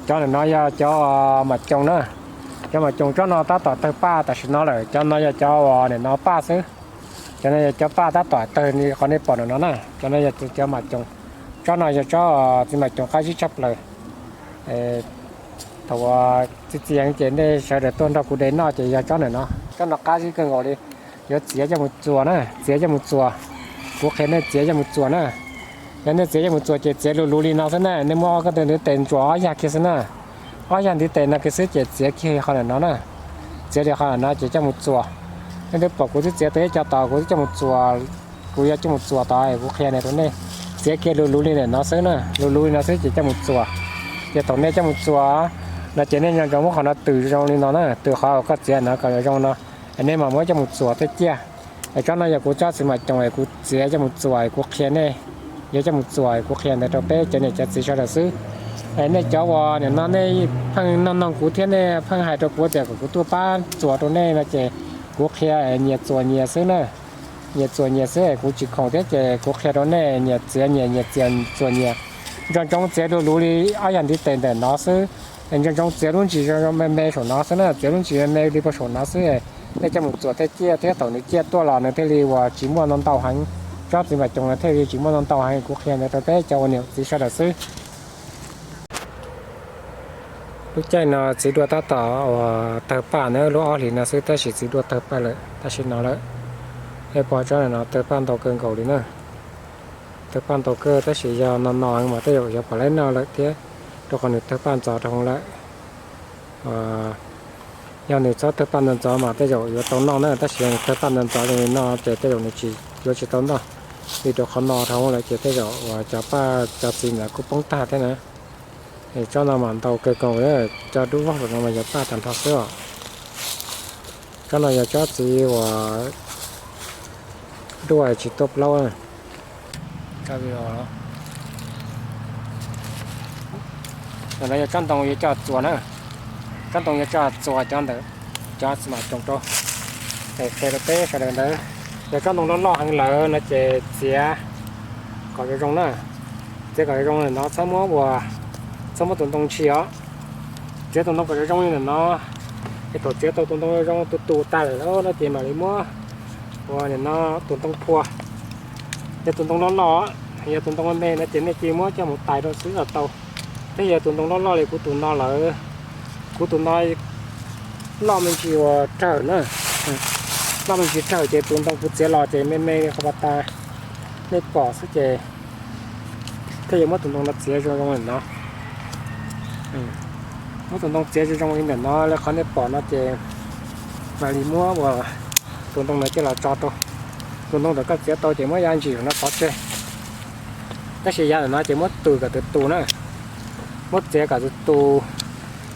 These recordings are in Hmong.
Cov ntawm no yog cov mas coos na. Cov mas coos tsob no tab tom tawg paj tam sim no lawm, cov no yog cov uas nim no paj xwb. Cov no yog cov paj tab tom tawg li qhov nej pom ntawm no na, cov no yog cov mas coos. Tsob no yog tsob txiv mas coos qab zib tshaj plaws. Thaum txi txias ces nej sawv daws tuaj nrog kuv de noj ces yog tsob ntawm no. Tsob no qab zib kawg nkaus li. Yuav txiav coj mus txuas na, txiav coj mus txuas. Kuv qhia nej txiav coj mus txuas na. Yog nej txiav coj mus txuas ces txiav luv luv li no xwb na, nej muab ob ko ntawm ntawd tes ntsuas ob yag kiag xwb na. Ob yag ntiv tes no kiag xwb ces txiav kiag qhov ntawm no na. Txiav li qhov ntawm no ces coj mus txuas. Nej twb pom kuv twb txiav tau ib co tod kuv twb coj mus txuas. Kuv yuav coj mus txuas tod kuv qhia rau nej. Txiav kiag luv luv li ntawm no xwb na, luv luv li no xwb ces coj mus txuas. Ces thaum nej coj mus txuas no ces nej nco ntsoov muab qhov no twm zoo li no na, twm qhov uas koj txiav no kom zoo no. Nej mam muab coj mus txuas thiaj ciaj. Es tsob no yog kuv tsob txiv mas coos es kuv txiav coj mus txuas es kuv qhia nej. Yuav coj mus txuas es kuv qhia ntawd rau peb cov niam cov txiv sawv daws xwb. Es nej cov uas nim no nej pheej noog noog kuv thiab nej pheej hais rau kuv tias kom kuv tuaj pab txuas rau nej no ces kuv qhia nyias txuas nyias xwb na. Nyias txuas nyias xwb, kuv tsis khoom thiab ces kuv qhia rau nej nyias txiav nyias, nyias txiav txuas nyias. Nco ntsoov txiav luv luv li ob yag ntiv tes ntawm no xwb. Nco ntsoov txiav lub ntsis zoo me me saum no xwb na, txiav lub ntsis me me li puag saum no xwb. Nej coj mus txuas thiaj ciaj thiab thaum nws ciaj tuaj los nws thiaj li uas tsis muaj ntau ntau heev. Tsob txiv mas coos no thiaj li tsis muaj ntau ntau heev, kuv qhia ntawd rau peb cov ua niam txiv sawv daws xwb. Lub caij no txiv duaj tab tom uas tawg paj na, lub ob hlis no xwb tab sis txiv duaj tawg paj lawm tam sim no lawm. Nej pom tsob no tawg paj ntau kawg nkaus li na. Tawg paj ntau kawg tab sis yog no no mas tej zaum yuav pom laib noj lawm thiab, rau qhov nws tawg paj ntxov rau hauv lawm. Yog nws txhob tawg paj ntxov ntxov mas tej zaum yuav tau noj na, tab sis yog nws tawg paj ntxov ntxov li no ces tej zaum nws tsis, yuav tsis tau noj. Vim rau qhov no rau hauv lawm ces tej zaum uas cov paj cov txiv ntawd kuj poob tag thiab na. Es tsob no mas ntau kawg nkaus, cov dub vog no mas yog paj tag nrho xwb os. Tsob no yog tsob txiv uas duaj tsis tuaj plaub. Ntawm no yog tsob ntoo yuav coj txuas na. Tsob ntoo yuav coj txuas cov ntawm cov txiv mas coos rau. Es qhia rau peb sawv daws ntawd, yog tsob ntoo loj loj heev lawm no ces txiav kom zoo zoo na. Txiav kom zoo zoo no txhob muab ua, txhob muab tus ntoo ntshis os. Txiav tus ntoo kom zoo zoo li ntawm no. Es thaum txiav tau tus ntoo zoo tu tu tag lawm no ces mam li muab ua nim no tus ntoo phua. Yog tus ntoo loj loj, yog tus ntoo me me no ces nej cia muab coj mus tais rau xwb los tau. Thiab yog tus ntoo loj loj li kuv tus no lawm, kuv tus no loj me ntsis uas rawg na, loj me ntsis rawg ces tus ntoo kuv txiav los ces me me li qhov pas tas nej pom xwb ces thiaj yuav muab tus ntoo no txiav zoo zoo li no. Muab tus ntoo txiav zoo zoo li ntawm no li qhov nej pom no ces mam li muab ua tus ntoo no coj los tso rau. Tus ntoo ntawm koj txiav tau ces muab ya ntsis no pov tseg. Tab sis ya ntawm no ces muab tus kom tus tus na, muab txiav kom tus tus,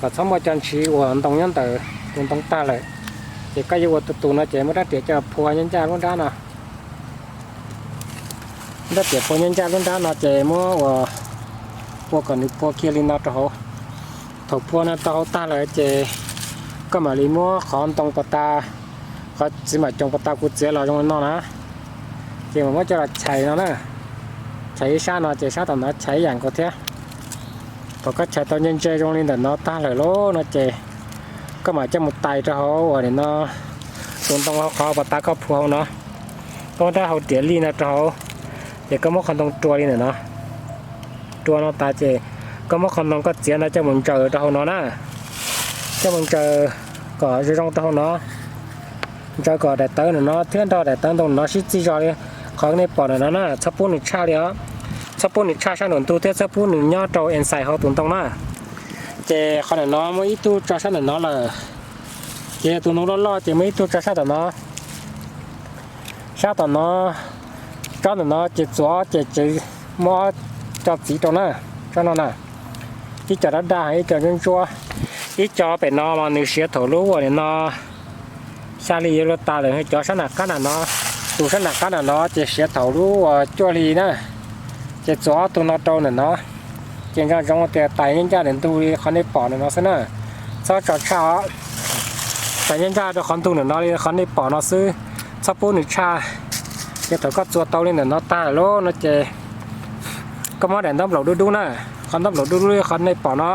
kom txhob muaj cov ntshiv uas ntoo nyob ntawm tus ntoo tag lawm. Ces koj yuav ua tus tus no ces muab rab riam coj phua nyob ncaj lub nrab no. Rab riam phua nyob ncaj lub nrab no ces muab ua, ua kom nws phua kiag li no rau hauv. Thaum phua no rau hauv tag lawm ces koj mam li muab qhov ntoo pas tas, qhov txiv mam coos pas tas kuv txiav los zoo li no na, ces mam muab coj los chais no na. Chais ib sab no ces sab tom no chais ib yam nkaus thiab. Thaum koj chais tau ntse ntse zoo li ntawm no tag lawm lauj no ces koj mam coj mus tais rau hauv uas nim no tus ntoo hauv qhov pas tas koj phua hauv no. Koj muab rab hau riam lij no rau hauv, ces koj muab qhov ntoo rua li ntawm no. Rua no tas ces koj muab qhov ntoo koj txiav no coj mus ntsaws rau hauv no na. Coj mus ntsaws kom zoo zoo rau hauv no. Ntsaws kom daim tawv ntawm no thiab nrog daim tawv ntoo ntawm no sib txig zog li qhov nej pom ntawm no na, txhob pub nws tshaj li os. Txhob pub nws tshaj sab nraum ntug thiab txhob pub nws nyob rau inside hauv tus ntoo na. Ces qhov ntawm no muaj ib tug tso sab ntawm no lawm. Ces yog tus ntoo loj loj ces muaj ib tug tso sab tom no. Sab tom no, tsob ntawm no ces txuas ob ces tsev muaj ob co txiv rau na, tsob no na. Ib co dab daj, ib co ntsuab ntsuab. Ib co pem no mas nws siav thaum lub uas nim no xya hli yuav luag tas lawm, cov sab nram qab nram no, tus sab nram qab nram no ces siav thaum lub uas cuaj hli na. Ces txuas ob tug no rau ntawm no. Ces nco ntsoov tias tais nyob ncaj ntawm ntug li qhov nej pom ntawm no xwb na. Txhob tso tshaj os. Tais nyob ncaj rau qhov ntug ntawm no li qhov nej pom no xwb. Txhob pub nws tshaj. Ces thaum koj txuas tau li ntawm no tag lawm no ces koj muab daim ntaub nplaum dub dub na, qhov ntaub nplaum dub dub li qhov nej pom no,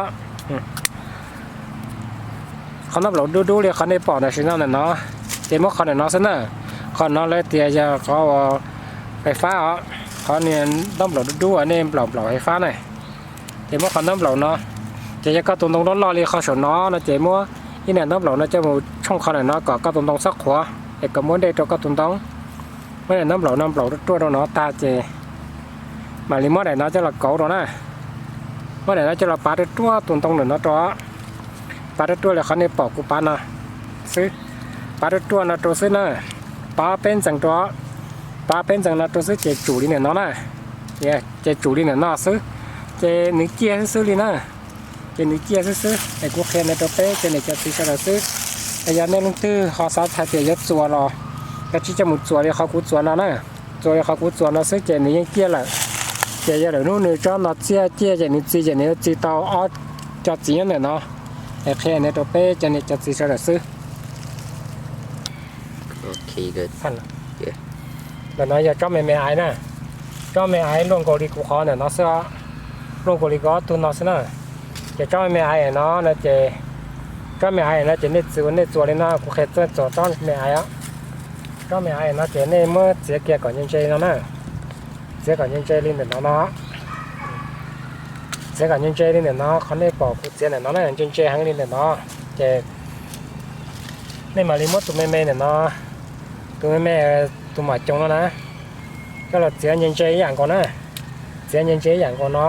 Qhov ntaub nplaum dub dub li qhov nej pom tam sim no ntawm no, ces muab qhov ntawm no xwb na. Qhov no lawv tias yog qhov uas fais fab os, qhov niag ntaub nplaum dub dub uas nej nplaum nplaum fais fab na. Ces muab qhov ntaub nplaum no, ces yog koj tus ntoo loj loj li qhov saum no no ces muab ib niag ntaub nplaum no coj mus tshooj qhov ntawm no kom koj tus ntoo txhob qhuav, es kom muab dej rau koj tus ntoo. Muab niag ntaub nplaum no nplaum ruaj ruaj rau no tag ces mam li muab daim no coj los kauv rau na. Muab daim no coj los pav ruaj ruaj tus ntoo ntawm no rau, pav ruaj ruaj li qhov nej pom kuv pav no xwb. Pav ruaj ruaj no rau xwb na, pav peb ntxees rau, pav peb ntxees no rau xwb ces tsum li ntawm no na. Ces tsum li ntawm no xwb, ces nws ciaj xwb xwb li na. Ces nws ciaj xwb xwb es kuv qhia no rau peb cov niam cov txiv sawv daws xwb. Es yog nej leej twg ho xav hais tias yuav txuas los kav tsij coj mus txuas li qhov kuv txuas no na. Txuas li qhov kuv txuas no xwb ces nws yeej ciaj lawm. Ces yog lwm hnub nws tsob no txiaj ciaj ces nws txi ces nws yuav txi tau ob co txiv nyob ntawm no. Es qhia no rau peb cov niam cov txiv sawv daws xwb. Ntawm no yog tsob me me aiv na. Tsob me aiv luaj nkaus li kuv qhov ntawm no xwb os. Luaj nkaus li kuv ob tug no xwb na. Ces tsob me me aiv no no ces, tsob me aiv no ces nej txi ua nej txuas li no, kuv qhia txuas tsob me aiv os. Tsob me aiv no ces nej muab txiav kiag kom ntse ntse no na. Txiav kom ntse ntse li ntawm no no. Txiav kom ntse ntse li ntawm no, qhov nej pom kuv txiav ntawm no na, ntse ntse heev li ntawm no. Ces nej mam li muab tus me me ntawm no, tus me me, tus mam coos no na, coj los txiav ntse ntse ib yam nkaus na. Txiav ntse ntse ib yam nkaus no.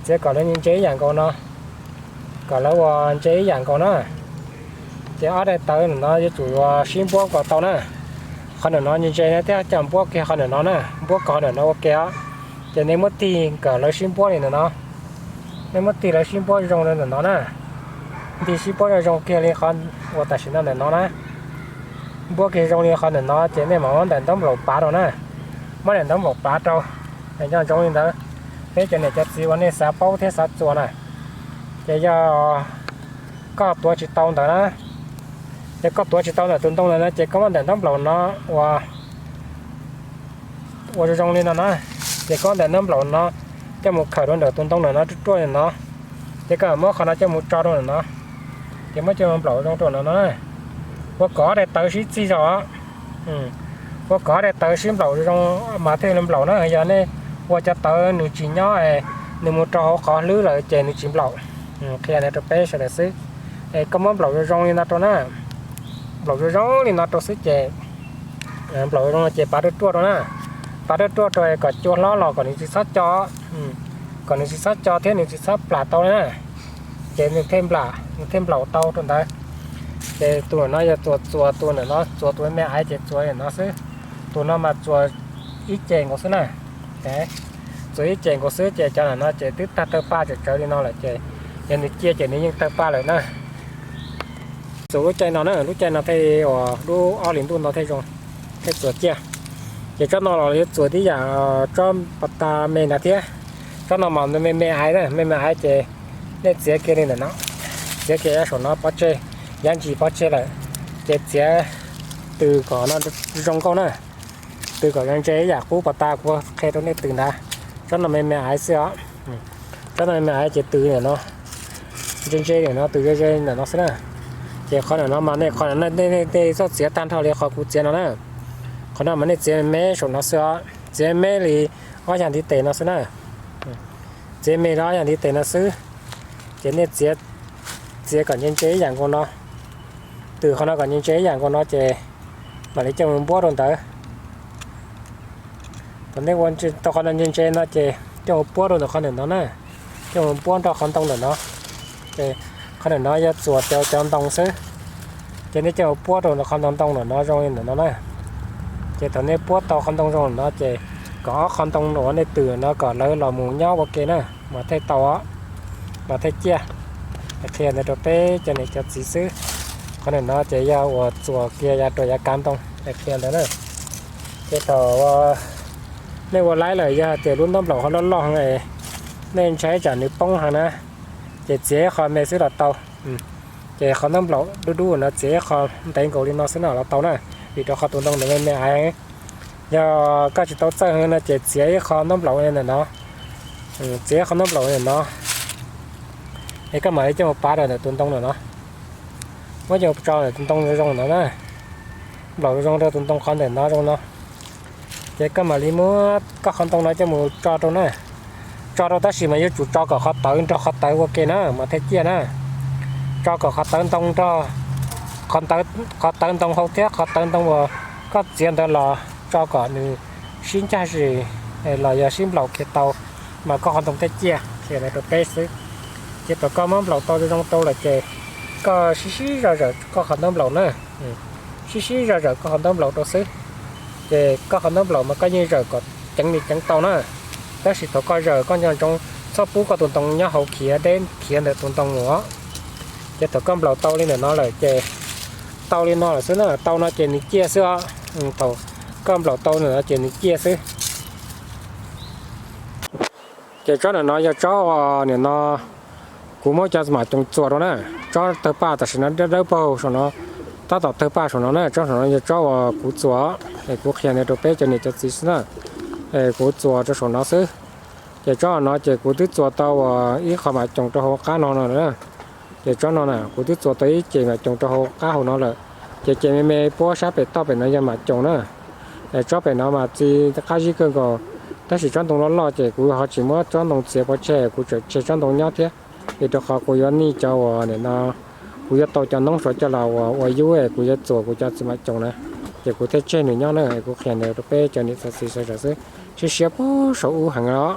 Txiav kom lawv ntse ntse ib yam nkaus no, kom lawv ua ntse ib yam nkaus na. Ces ob daim tawv ntawm no yuav tsum ua sib npuab kom tau na. Qhov ntawm no ntse ntse no thiab coj npuab kiag qhov ntawm no na, npuab kom qhov ntawm no ua ke os. Ces nej muab tig kom lawv sib npuab li ntawm no. Nej muab tig lawv sib npuab zoo li ntawm no na. Tig sib npuab zoo zoo kiag li qhov uas tam sim no ntawm no na. Npuab kiag zoo li qhov ntawm no ces nej mam muab daim ntaub nplaum pav rau na. Muab daim ntaub nplaum pav rau, nco ntsoov li ntawd. Peb cov niam cov txiv uas nej xav paub thiab xav txuas na, ces yog koj tuav tsis tau ntawd na, ces koj tuav tsis tau ntawm tus ntoo ntawm no ces koj muab daim ntaub nplaum no ua, ua zoo zoo li no na, ces koj muab daim ntaub nplaum no coj mus khawm rau ntawm tus ntoo ntawm no ruaj ruaj li no, ces koj muab qhov no coj mus tso rau ntawm no, ces muab coj mus nplaum zoo rau ntawm no na. Ua kom ob daim tawv sib txig zog, ua kom ob daim tawv sib nplaum zoo mas thiaj li nplaum na. Yog nej ua cov tawv nws tsis nyob, nws mus rau hauv qhov hlwb lawm ces nws tsis nplaum. Qhia no rau peb sawv daws xwb. Es koj muab nplaum zoo zoo li no rau na. Nplaum zoo zoo li no rau xwb ces, nplaum zoo no ces pav ruaj ruaj rau na. Pav ruaj ruaj rau kom cua hlob los kom nws tsis txhob co, kom nws tsis txhob co thiab nws tsis txhob plam tau na. Ces nws thiaj nplaum, nws thiaj nplaum tau rau ntawd. Ces tus ntawm no yog txuas, txuas tus ntawm no, txuas tus me me aiv ces txuas ntawm no xwb. Tus no mas txuas ib ce nkaus xwb na. Txuas ib ce nkaus xwb ces cov ntawm no ces twb tag tawg paj tsawv tsawv li no lawm ces yog nws ciaj ces nws yeej tawg paj lawm na. Txuas lub caij no na, lub caij no thiaj, uas lub ob hlis ntuj no thiaj zoo, thiaj txuas ciaj. Ces tsob no los yuav txuas tib yam tsob pas tas me ntawd thiab. Tsob no mas me me aiv na, me me aiv ces nej txiav kiag li ntawm no, txiav kiag yav saum no pov tseg, yav ntsis pov tseg lawm, ces txiav tws kom no zoo nkauj na, tws kom ntse ib yam qub pas tas kuv qhia rau nej tws ntawd. Tsob no me me aiv xwb os. Tsob no me me aiv ces tws ntawm no, ntse ntse ntawm no, tws ze ze ntawm no xwb na. Ces qhov ntawm no mas nej, qhov nej txhob txiav tag nrho li qhov kuv txiav no na. Qhov no mas nej txiav me me saum no xwb os, txiav me li ob yam ntiv tes no xwb na. Txiav me li ob yam ntiv tes no xwb. Ces nej txiav, txiav kom ntse ntse ib yam nkaus no, tws qhov no kom ntse ntse ib yam nkaus no ces mam li coj mus npuab rau ntawd. Thaum nej ua tau qhov no ntse ntse no ces coj mus puab rau ntawm qhov ntawm no na, coj mus puab nrog qhov ntoo ntawm no. Ces qhov ntawm no yog txuas cov, cov ntoo xwb. Ces nej coj mus puab rau ntawm qhov ntoo ntoo ntawm no zoo li ntawm no na. Ces thaum nej puab tau qhov ntoo zoo ntawm no ces kom ob qhov ntoo uas nej tws no kom lawv los mus nyob ua ke na, mas thiaj tau, mas thiaj ciaj. Qhia ntawd rau peb cov niam cov txiv xwb. Qhov ntawm no ces yog uas txuas kiag yav rau yav kav ntoo, qhia ntawd na. Ces thaum nej ua laib lawm yog tias lub ntaub nplaum ho loj loj heev, nej ntshai tsam nws poob heev na, ces txiav ib qho me xwb los tau. Ces qhov ntaub nplaum dub dub no txiav ib qho ntev nkaus li no xwb no los tau na, vim rau qhov tus ntoo ntawd me me aiv. Yog koj tsis tau txawj heev no ces txiav ib qho ntaub nplaum ntawm no, txiav ib qho ntaub nplaum ntawm no, Es koj mam li coj mus pab rau ntawm tus ntoo ntawm no, muab coj tso ntawm tus ntoo zoo no na, nplaum zoo rau tus ntoo qhov ntawm no zoo no. Ces koj mam li muab koj qhov ntoo no coj mus tso rau na, tso rau tab sis mas yuav tsum tso kom qhov tawv nrog qhov tawv ua ke na mas thiaj ciaj na. Tso kom qhov tawv ntoo nrog qhov tawv ntoo hauv thiab qhov tawv ntoo uas koj txiav ntawd los tso kom nws sib ncaj zis los yog sib nplaum kiag tau mas koj qhov ntoo thiaj ciaj. Qhia ntawd rau peb xwb. Ces thaum koj muab nplaum tau zoo zoo rau lawm ces koj sib sib zog zawm koj qhov ntaub nplaum na, sib sib zog zawm koj qhov ntaub nplaum rau xwb. Ces koj qhov ntaub nplaum mas koj yeej zawm kom ceev li ceev tau na, tab sis thaum koj zawm koj nco ntsoov txhob pub koj tus ntoo nyob hauv khiav deb khiav ntawm tus ntoo mus os. Ces thaum koj nplaum tau li ntawm no lawm ces tau li no lawm xwb na, tau no ces nws ciaj xwb os. Thaum koj nplaum tau ntawm no ces nws ciaj xwb. Ces tsob ntawm no yog tsob uas nim no kuv muab cov mam coos txuas rau na. Tsob tawg paj tam sim no dawb dawb paug saum no, tab tom tawg paj saum no na, tsob saum no yog tsob uas kuv txuas, es kuv qhia ntawd rau peb cov niam cov txiv xwb na. Es kuv txuas rau saum no xwb. Ces tsob no ces kuv twb txuas tau uas ib qho mam coos rau hauv qab no no na. Ces tsob no na kuv twb txuas tau ib ceg mam coos rau hauv qab hauv no lawm. Ces ceg me me puab sab pem toj pem no yog mam coos na. Es tsob pem no mas txi qab zib kawg nkaus, tab sis tsob ntoo loj loj ces kuv ho tsis muab tsob ntoo txiav pov tseg, kuv tseem tseg tsob ntoo nyob thiab. Vim rau qhov kuv yuav nij cov uas nim no kuv yuav tau cov noob suav coj los ua yub es kuv yuav txuas kuv cov txiv mam coos na, ces kuv thiaj tseg nws nyob na. Kuv qhia ntawd rau peb cov niam cov txiv sawv daws xwb, siab siab puag saum ub heev os.